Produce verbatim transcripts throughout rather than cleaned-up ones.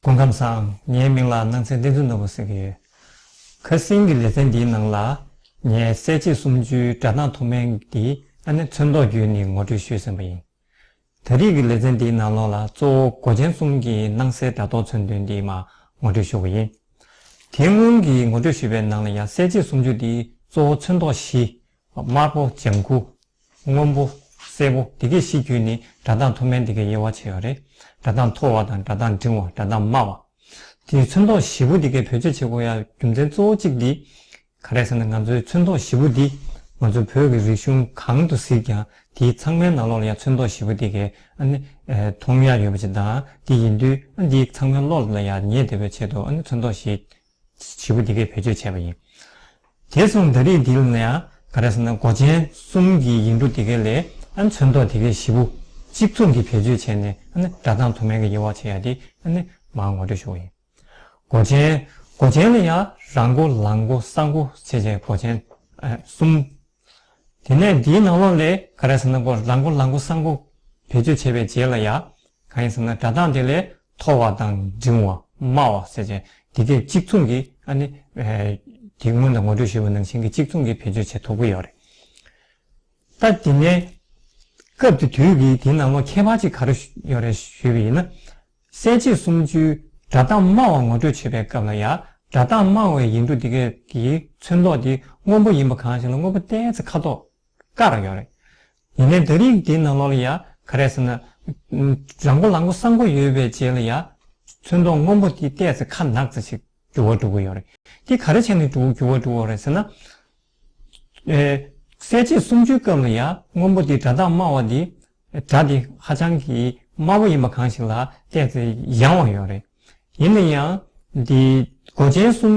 སྐུ་ཁམས་བཟང་། ངའི་མིང་ལ་སྣང་ཚེ་བསྟན་འཛིན་ནོར་བུ་ཟེར་གྱི་ཡོད། ཁ་སང་གི་ལེ་ཚན་འདིའི་ནང་ལ་ངས་གསལ་བྱེད་སུམ་ཅུའི་སྒྲ་གདངས་མཐོ་དམན་འདི་ཨ་ནི་ཚོན་མདོག་བརྒྱུད་ནས་ངོ་སྤྲོད་ཞུས་ཟིན་པ་ཡིན། ད་རེས་ཀྱི་ལེ་ཚན་འདིའི་ནང་ལོགས་ལ་གཙོ་བོ་མགོ་ཅན་གསུམ་གྱི་སྣང་གསལ་སྒྲ་རྟོག་མཚོན་དོན་འདི་མར་ངོ་སྤྲོད་ཞུ་གི་ཡིན། དེ་སྔོན་གྱི་ངོ་སྤྲོད་ཞུས་པའི་ནང་ལ་ཡང་གསལ་བྱེད་སུམ་ཅུ་འདི་གཙོ་བོ་ཚོན་མདོག་བཞི། དམར་པོ། ལྗང་ཁུ། སྔོན་པོ། སེར་པོ། དེ་གའི་བཞི་བརྒྱུད་ནས་སྒྲ་གདངས་མཐོ་དམན་དེ་གའི་དབྱེ་བ་ཕྱེ་ཡོད་རེད། སྒྲ་གདངས་མཐོ་བ་དང་སྒྲ་གདངས་འབྲིང་བ། སྒྲ་གདངས་དམའ་བ། དེ་ཚོན་མདོག་བཞི་པོ་དེ་གའི་བེད་སྤྱོད་བྱེད་དགོས་ཡ་རྒྱུ་མཚན་གཙོ་བོ་གཅིག་འདི། ག་རེ་ཟེར་ན་ང་ཚོའི་ཚོན་མདོག་བཞི་པོ་འདི་ང་ཚོའི་བོད་ཀྱི་རིག་གཞུང་གང་དུ་གཟིགས་ཀྱང་དེའི་ཚང་མའི་ནང་ལོགས་ལ་ཡང་ཚོན་མདོག་བཞི་པོ་དེ་གའི་ཨ་ནི་མཐོང་ཡ་ཡོད་པ་ཅིག་དང་དེ་ཡིན་དུས་ཨ་འདིའི་ཚང་མའི་བློ་ལ་ཡང་ངེས་བསྡད་པའི་ཆེད་དུ་ཨ་ནི་ཚོན་མདོག་བཞི། བཞི་པོ་འདི་གའི་བེད་སྤྱོད་བྱས་པ་ཡིན། དེ་སོང་ད་རེས་འདི་ལ་ཡང་ག་རེ་ཟེར་ན་མགོ་ཅན་གསུམ་གྱི་ཡིག་འབྲུ་འདི་གའི་ལས་ཨ་ནི་ཚོན་མདོག་འདི་གའི་བཞི་པོ་གཅིག་མཚུངས་ཀྱི་བེད་སྤྱོད་བྱས་ནས་ཨ་ནི་སྒྲ་གདངས་མཐོ་དམན་གྱི་དབྱེ་བ་ཕྱེ་ཡ་དེ་ཨ་ནི་མར་ངོ་སྤྲོད་ཞུ་བ་ཡིན། མགོ་ཅན། མགོ་ཅན་ལ་ཡང་ར་མགོ་ལ་མགོ་ས་མགོ་བྱས་བྱས་མགོ་ཅན་ཨ་གསུམ། དེ་ནས་འདིའི་ནང་ལོགས་ལས་ག་རེ་ཟེར་ན་མགོ་ལ་མགོ་ལ་མགོ་ས་མགོ་བེད་སྤྱོད་བྱས་པའི་རྗེས་ལ་ཡ། གང་ཡིན་ཟེར་ན་སྒྲ་གདངས་དེ་ལས་མཐོ་བ་དང་འབྲིང་བ་དམའ་བ་ཟེར་བྱས་དེ་གའི་གཅིག་མཚུངས་ཀྱི་ཨ་ནི་ཨེ་དེ་སྔོན་དུ་ངོ་སྤྲོད་ཞུས་པ་ནང་བཞིན་གྱི་གཅིག་མཚུངས་ཀྱི་བེད་སྤྱོད་བྱེད་ཐུབ་ཀྱི་ཡོད་རེད། ད་དེ་ནས་སྐབས་དེ་དུས་ཀྱི་དེའི་ནང་ལོགས་ཁྱད་པར་ཅིག་ག་རེ་ཡོད་རེད་ཞུས་པ་ཡིན་ན། གསལ་བྱེད་སུམ་ཅུའི་སྒྲ་གདངས་དམའ་བ་ངོ་སྤྲོད་བྱེད་པའི་སྐབས་ལ་ཡང་སྒྲ་གདངས་དམའ་བའི་ཡིག་འབྲུ་དེ་གའི་གི་ཚོན་མདོག་དེ་སྔོན་པོ་ཡིན་པ་གང་ཞིག་ལ་སྔོན་པོ་ཏོག་ཙམ་ཁ་དོག་དཀར་ཡོད་རེད། ཡིན་ནའི་ད་རེས་དེའི་ནང་ལོགས་ལ་ཡང་ག་རེ་ཟེར་ན། ར་མགོ་ལ་མགོ་ས་མགོ་ཡོད་པའི་རྗེས་ལ་ཡང་ཚོན་མདོག་སྔོན་པོ་དེ་ཏོག་ཙམ་ཁ་ནག་ཙམ་ཞིག་འགྱུར་བ་འགྲོ་གི་ཡོད་རེད། དེ་ག་རེ་བྱས་ནས་འགྱུར་འགྱུར་བ་འགྲོ་གི་ཡོད་རེད་ཟེར་ན། ཨེ། གསལ་བྱེད་སུམ་ཅུའི་སྐབས་ལ་ཡང་སྔོན་པོ་དེ་སྒྲ་གདངས་དམའ་བ་དེ། སྒྲ་དེ་ཧ་ཅང་གི་དམའ་བོ་ཡིན་པ་གང་ཞིག་ལ་ཏོག་ཙམ་ཡང་བ་ཡོད་རེད། ཡིན་ན་ཡང་། འདི་མགོ་ཅན་གསུམ་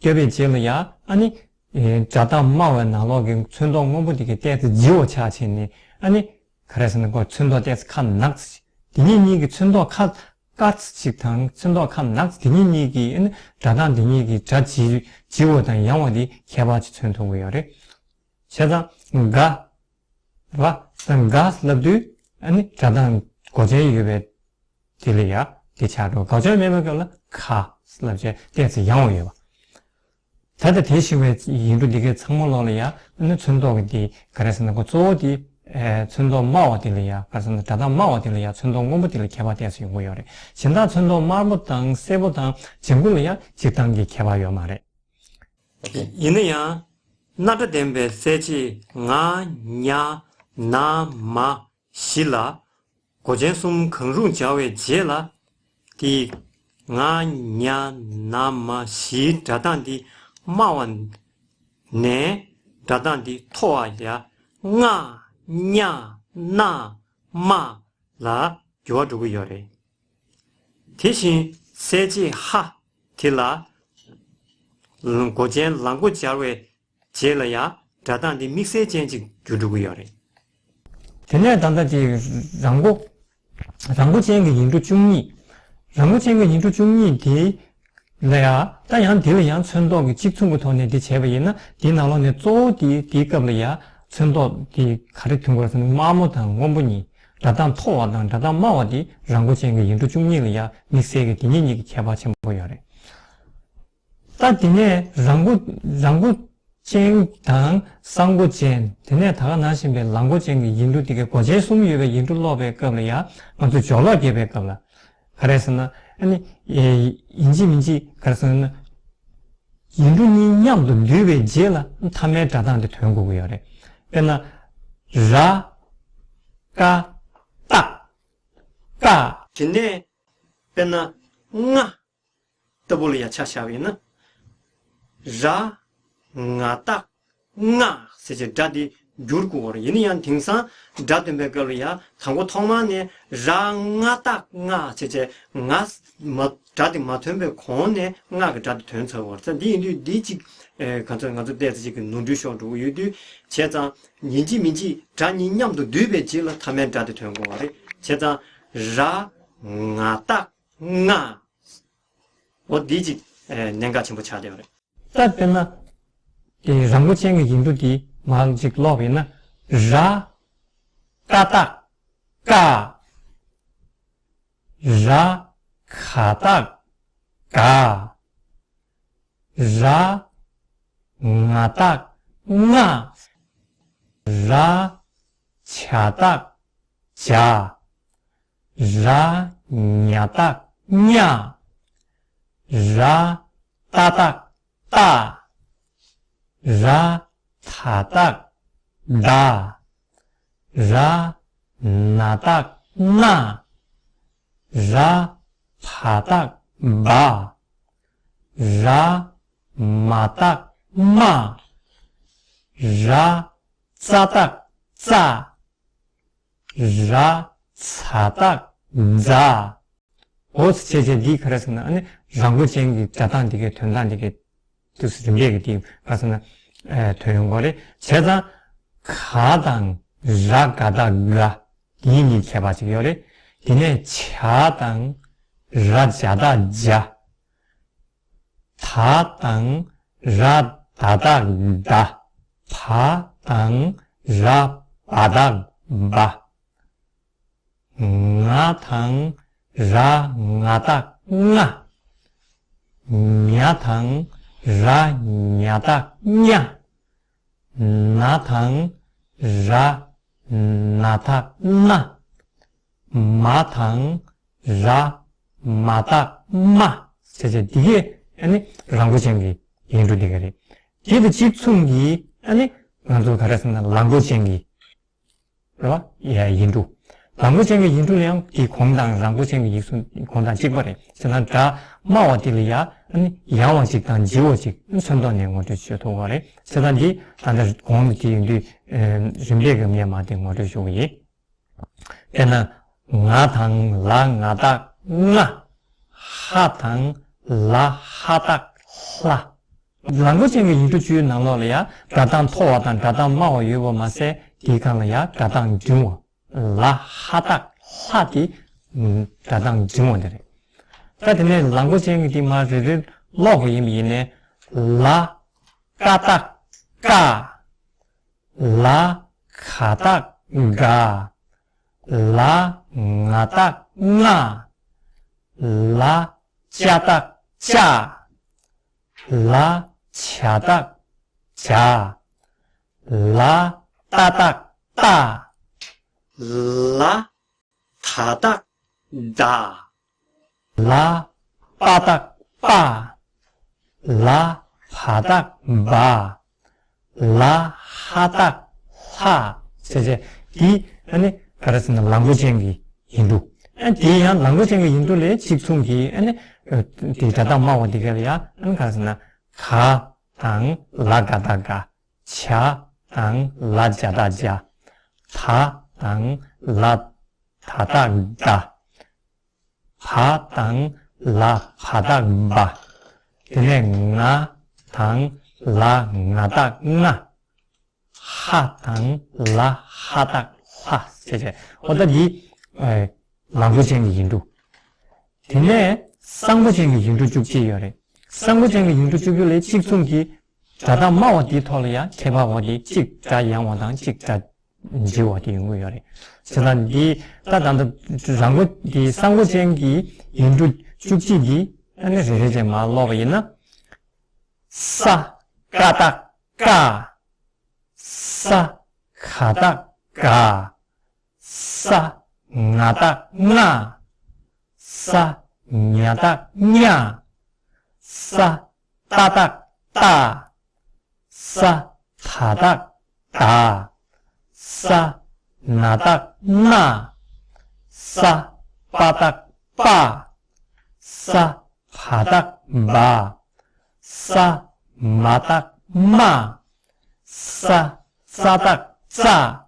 བརྒྱབ་པའི་རྗེས་ལ་ཡང་ཨ་ནི། ཨེ། སྒྲ་གདངས་དམའ་བའི་ནང་ལོགས་ཀྱི་ཚོན་མདོག་སྔོན་པོ་དེ་གའི་ཏོག་ཙམ་ལྗི་བ་ཆགས་བྱས་ནས་ཨ་ནི། ག་རེ་ཟེར་ན་མགོ་ཚོན་མདོག་ཏོག་ཙམ་ཁ་ནག་ཙམ། དེ་གཉིས་གཉིས་ཀྱི་ཚོན་མདོག་ཁ། དཀར་ཙམ་ཞིག་དང་ཚོན་མདོག་ཁ་ནག་ཙམ་དེ་གཉིས་གཉིས་ཀྱི་ཨ་ནི་སྒྲ་གདངས་དེ་གཉིས་ཀྱི་སྒྲ་ལྗི་ལྗི་བ་དང་ཡང་བ་དེ་ཁྱད་པར་ཅིག་མཚོན་ཐུབ་ཀྱི་ཡོད་རེད། བྱས་ཙང་ག་ར་དང་ག་ལབ་དུས་ཨ་ནི་སྒྲ་གདངས་མགོ་ཅན་ཡོད་པའི་དེ་ལ་ཡ་དེ་ཆགས་འགྲོ། མགོ་ཅན་མེད་པའི་སྐབས་ལ་ག་ལབ་བྱས་ཏོག་ཙམ་ཡང་བ་ཡོད་པ། ད་ལྟ་དེ་བཞིན་པའི་ཡིག་འབྲུ་འདི་གའི་ཚང་མ་ལོགས་ལ་ཡང་ཨ་ནི་ཚོན་མདོག་གི་འདི་ག་རེ་ཟེར་ན་མགོ་གཙོ་བོ་འདི་ཨེ་ཚོན་མདོག་དམའ་བ་དེ་ལ་ཡང་ག་རེ་ཟེར་ན་སྒྲ་གདངས་དམའ་བ་དེ་ལ་ཡང་ཚོན་མདོག་སྔོན་པོ་དེ་ལ་ཁྱད་པར་ཏོག་ཙམ་ཡོང་གི་ཡོད་རེད། གཞན་དག་ཚོན་མདོག་དམར་པོ་དང་སེར་པོ་དང་ལྗང་ཁུ་ལ་ཡང་སྤྱིར་བཏང་གི་ཁྱད་པར་ཡོད་མ་རེད། ཡིན་ན་ཡང་། སྣ་སྒྲ་ལྡན་པའི་གསལ་བྱེད་ང་ཉ་ན་མ་བཞི་ལ། མགོ་ཅན་གསུམ་གང་རུང་སྦྱར་བའི་རྗེས་ལ། དེ་ང་ཉ་ན་མ་བཞིའི་སྒྲ་གདངས་འདི་དམའ་བ་ནས་སྒྲ་གདངས་འདི་མཐོ་བ་ཡ་ང་ཉ་ན་མ་ལ་འགྱུར་བ་འགྲོ་གི་ཡོད་རེད། དེ་བཞིན་གསལ་བྱེད་ཧ་དེ་ལ་མགོ་ཅན་ལ་མགོ་སྦྱར་བའི་རྗེས་ལ་ཡང་སྒྲ་གདངས་འདི་དམིགས་བསལ་ཅན་ཅིག་འགྱུར་འགྲོ་གི་ཡོད་རེད། དེ་ནས་ད་ལྟ་དེ་ར་མགོ། ར་མགོ་ཅན་གྱི་ཡིག་འབྲུ་བཅུ་གཉིས། ར་མགོ་ཅན་གྱི་ཡིག་འབྲུ་བཅུ་གཉིས་དེ་ལ་ཡང་ད་ཡང་དེ་ལ་ཡང་ཚོན་མདོག་གི་གཅིག་མཚུངས་ཀྱི་ཐོག་ནས་དེ་བྱས་པ་ཡིན་ན་དེའི་ནང་ལོགས་ནས་གཙོ་བོ་དེ་དེའི་སྐབས་ལ་ཡང་ཚོན་མདོག་དེ་ག་རེ་ཐོན་དགོས་ཟེར་ན་དམར་མོ་དང་སྔོན་པོ་གཉིས། སྒྲ་གདངས་མཐོ་བ་དང་སྒྲ་གདངས་དམའ་བ་དེ་ར་མགོ་ཅན་གྱི་ཡིག་འབྲུ་བཅུ་གཉིས་ལ་ཡང་དམིགས་བསལ་གྱི་དེ་གཉིས་གཉིས་ཀྱི་ཁྱད་པར་ཆེན་པོ་ཡོད་རེད། ད་དེ་ནས་ར་མགོ་ར་མགོ་ཅན་དང་ས་མགོ་ཅན། དེ་ནས་ད་ག་ནང་བཞིན་པའི་ལ་མགོ་ཅན་གྱི་ཡིག་འབྲུ་དེ་གའི་མགོ་ཅན་གསུམ་ཡོད་པའི་ཡིག་འབྲུ་ཀློག་པའི་སྐབས་ལ་ཡང་ང་ཚོས་སྦྱོར་ཀློག་རྒྱག་པའི་སྐབས་ལ་ག་རེ་ཟེར་ན་ཨ་ནི་ཡིན་གཅིག་མིན་གཅིག་ག་རེ་ཟེར་ན་ཡིག་འབྲུ་གཉིས་མཉམ་དུ་འདུས་པའི་རྗེས་ལ་མཐའ་མའི་སྒྲ་གདངས་དེ་ཐོན་དགོས་ཀྱི་ཡོད་རེད། དཔེར་ན། ར། ཀ། ཏག་ཀ་དེ་ནས་དཔེར་ན། ང་། ལྟ་བུ་ལ་ཡང་ཆ་བཞག་པ་ཡིན་ན། ར། ང་། ཏག་ང་ཟེར་བྱས་སྒྲ་དེ་འགྱུར་དགོས་པ་རེད། ཡིན་ན་ཡང་དེང་སང་སྒྲ་འདོན་པའི་སྐབས་ལ་ཡང་དང་པོ་ཐོག་མ་ནས་ར། ང་། ཏག་ང་ཟེར་བྱས་ང་མ་སྒྲ་དེ་མ་ཐོན་པའི་གོང་ནས་ང་གི་སྒྲ་དེ་ཐོན་ཚར་བ་རེད། འདི་ཡིན་དུས་འདི་གཅིག་ཨེ་ག་ཚོད་ང་ཚོ་ཏོག་ཙམ་ཅིག་གི་ནོར་འཁྲུལ་ཤོར་འགྲོ་གི་ཡོད་དུས་བྱས་ཙང་ཡིན་གཅིག་མིན་གཅིག་སྒྲ་གཉིས་མཉམ་དུ་འདུས་པའི་རྗེས་ལ་མཐའ་མའི་སྒྲ་དེ་ཐོན་དགོས་པ་རེད། བྱས་ཙང་ར། ང་། ཏག་ང་། འོ་འདི་གཅིག་ཨེ་གནད་འགག་ཆེན་པོ་ཆགས་བསྡད་པ་རེད། ད་དཔེར་ན། དེ་ར་མགོ་ཅན་གྱི་ཡིག་འབྲུ་དེ་མར་གཅིག་ཀློག་པ་ཡིན་ན། ར། ཀ་ཏག་ཀ་ར། ག་ཏག་ག། ར་ང་བཏགས་རྔ། ར་བྱ་བཏགས་བྱ། ར་ཉ་བཏགས་རྙ། ར་ཏ་བཏགས་རྟ། ར་ད་བཏགས་བདག། ར་ན་བཏགས་རྣ། ར་བ་བཏགས་སྦ། ར་མ་བཏགས་རྨ། ར་ཙ་བཏགས་རྩ། ར་ཛ་བཏགས་རྫ། འོ་ཙི་བྱས་བྱས་འདི་ག་རེ་ཟེར་ན། ཨ་ནི་ར་མགོ་ཅན་གྱི་སྒྲ་གདངས་འདི་གའི་དོན་དག་འདི་གའི་དུས་སུ་རིམ་པས་ཀྱི་འདི་ག་ཟེར་ན། ཨེ་དོན་ཡོང་གི་རེད། བྱས་ཙང་ག་དང་ར་ག་བཏགས་ག་འདི་གཉིས་ཁྱད་པར་ཅིག་ཡོད་རེད། དེ་ནས་བྱ་དང་ར་བྱ་བཏགས་བྱ། ད་དང་ར་ད་བཏགས་ད། བ་དང་ར་བ་བཏགས་བ། ང་དང་ར་ང་བཏགས་རྔ། ཉ་དང་ར་ཉ་བཏགས་རྙ། ན་དང་ར་ན་བཏགས་རྣ། མ་དང་ར་མ་བཏགས་རྨ། ཟེར་བྱས་འདི་གས་ཨ་ནི་ར་མགོ་ཅན་གྱི་ཡིག་འབྲུ་འདི་ག་རེད། དེ་དང་གཅིག་མཚུངས་ཀྱི་ཨ་ནི་ང་ཚོ་ག་རེ་ཟེར་ན་ལ་མགོ་ཅན་གྱི་རེད་བ། ཡ་ཡིག་འབྲུ། ལ་མགོ་ཅན་གྱི་ཡིག་འབྲུ་ལ་ཡང་དེའི་གོང་དང་ར་མགོ་ཅན་གྱི་ཡིག་གཟུགས་གོང་དང་གཅིག་པ་རེད། བྱས་ཙང་སྒྲ་དམའ་བ་དེ་ལ་ཡ་ཨ་ནི་ཡང་བ་ཅིག་དང་ལྗི་བ་ཅིག་མཚོན་ཐོག་ནས་ངོ་སྤྲོད་བྱེད་ཐུབ་པ་རེད། བྱས་ཙང་འདི་ད་ལྟ་གོང་དུ་དེ་ཡིན་དུས་རིམ་པས་ཀྱི་སྔོན་མ་དེ་ངོ་སྤྲོད་ཞུ་གི་ཡིན། དཔེར་ན། ང་དང་ལ་ང་བཏགས་རྔ། ཧ་དང་ལ་ཧ་བཏགས་ལྷ། ལ་མགོ་ཅན་གྱི་ཡིག་འབྲུ་བཅུའི་ནང་ལོགས་ལ་ཡ་སྒྲ་གདངས་མཐོ་བ་དང་སྒྲ་གདངས་དམའ་བ་ཡོད་པ་མ་ཟད། དེའི་སྒང་ལ་ཡ་སྒྲ་གདངས་འབྱུང་བ། ལ་ཧ་བཏགས་ལྷ་དེ་སྒྲ་གདངས་འབྱུང་བ་དེ་རེད། ད་དེ་ནས་ལ་མགོ་ཅན་གྱི་དེ་མར་རེ་རེ་ཀློག་པ་ཡིན་པ་ཡིན་ནའི། ལ་ཀ་བཏགས་ཀ། ལ་ག་བཏགས་ག། ལ་ང་བཏགས་རྔ། ལ་ཅ་བཏགས་ཅ། ལ་བྱ་བཏགས་བྱ། ལ་ཏ་བཏགས་རྟ། ལ་ད་བཏགས་བདག། ལ་པ་བཏགས་པ། ལ་བ་བཏགས་བ། ལ་ཧ་བཏགས་ལྷ། ཟེར་བྱས་འདི་ཨ་ནི་ག་རེ་ཟེར་ན་ལ་མགོ་ཅན་གྱི་ཡིག་འབྲུ། ཨ་དེ་ཡང་ལ་མགོ་ཅན་གྱི་ཡིག་འབྲུ་ལས་གཅིག་མཚུངས་ཀྱི་ཨ་ནི་དེ་སྒྲ་གདངས་དམའ་བ་འདི་ག་ལ་ཡ་ཨ་ནི་ག་རེ་ཟེར་ན་ག་དང་ལ་ག་བཏགས་ག། བྱ་དང་ལ་བྱ་བཏགས་བྱ། ད་དང་ལ་ད་བཏགས་ད། བ་དང་ལ་བ་བཏགས་བ། དེ་ནས་ང་དང་ལ་ང་བཏགས་རྔ། ཧ་དང་ལ་ཧ་བཏགས་ལྷ་ཟེར་བྱས། འོ་ད་འདི་ལ་མགོ་ཅན་གྱི་ཡིག་འབྲུ། དེ་ནས་ས་མགོ་ཅན་གྱི་ཡིག་འབྲུ་བཅུ་གཅིག་ཡོད་རེད། ས་མགོ་ཅན་གྱི་ཡིག་འབྲུ་བཅུ་གཅིག་ལས་གཅིག་མཚུངས་ཀྱི་སྒྲ་གདངས་དམའ་བ་དེའི་ཐོག་ལ་ཡང་ཁྱད་པར་བ་དེ་གཅིག་སྒྲ་ཡང་བ་དང་གཅིག་སྒྲ་ལྗི་བ་དེ་ཡོང་གི་ཡོད་རེད། བྱས་ཙང་འདི་ད་ད་ལྟ་ར་མགོ་དེ་ས་མགོ་ཅན་གྱི་ཡིག་འབྲུ་བཅུ་གཅིག་གི་ཨ་ནི་རེ་རེ་བྱས་མར་ཀློག་པ་ཡིན་ན། ས་ཀ་བཏགས་སྐ། ས་ག་བཏགས་སྒ། ས་ང་བཏགས་རྔ། ས་ཉ་བཏགས་རྙ། ས་ཏ་བཏགས་ཏ། ས་ད་བཏགས་ད། ས་ན་བཏགས་ན། ས་པ་བཏགས་པ། ས་བ་བཏགས་བ། ས་མ་བཏགས་མ། ས་ཙ་བཏགས་ཙ།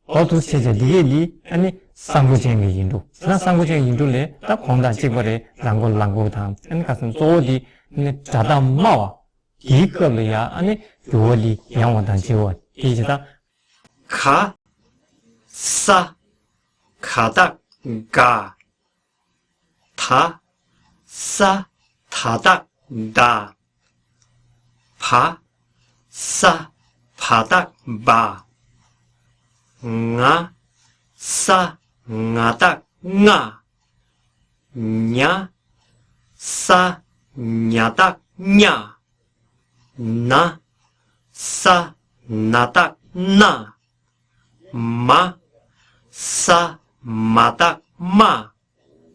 འོ་འདུག་སེ་བྱས་བྱས་འདི་གས་འདི་ཨ་ནི་ས་མགོ་ཅན་གྱི་ཡིག་འབྲུ། ད་ས་མགོ་ཅན་གྱི་ཡིག་འབྲུ་ལས་ད་གོང་དང་གཅིག་པ་རེད། ར་མགོ་ལ་མགོ་དང་ཨ་ནི་ཁ་སང་གཙོ་བོ་འདི་ཨ་ནི་སྒྲ་གདངས་དམའ་བ་འདིའི་སྐབས་ལ་ཡ་ཨ་ནི་འགྱུར་བ་འདི་ཡང་བ་དང་ལྗི་བ་འདི་བྱས་ད། ག་ས་ག་བཏགས་ག། ད་ས་ད་བཏགས་ད། བ་ས་བ་བཏགས་བ། ང་ས་ང་བཏགས་ང་། ཉ་ ས། ཉ་བཏགས་ཉ། ན། ས། ན་བཏགས་ན། མ། ས། མ་བཏགས་མ།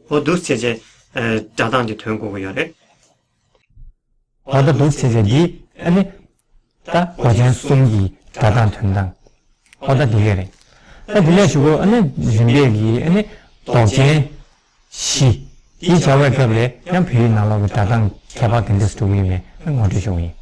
འོ་འདུག་སེ་བྱས་བྱས་སྒྲ་གདངས་ཀྱི་དོན་གོ་གི་ཡོད་རེད། འོ་ད་འདུག་སེ་བྱས་འདི་ཨ་ནི། ད་མགོ་ཅན་གསུམ་གྱི་སྒྲ་གདངས་དོན་དང་། ཨོ་ད་འདི་གས་རེད། ད་འདི་ལས་གཞུག་གུ་ཨ་ནི་རིམ་པས་ཀྱི་ཨ་ནི་མདོག་ཅན་བཞི། འདི་བྱ་བའི་སྐབས་ལས་ཡང་བོད་ཡིག་ནང་ལོགས་ཀྱི་སྒྲ་གདངས་ཁྱད་པར་ག་འདྲས་འགྲོ་གི་ཡོད་མེད་ངོ་སྤྲོད་ཞུ་གི་ཡིན།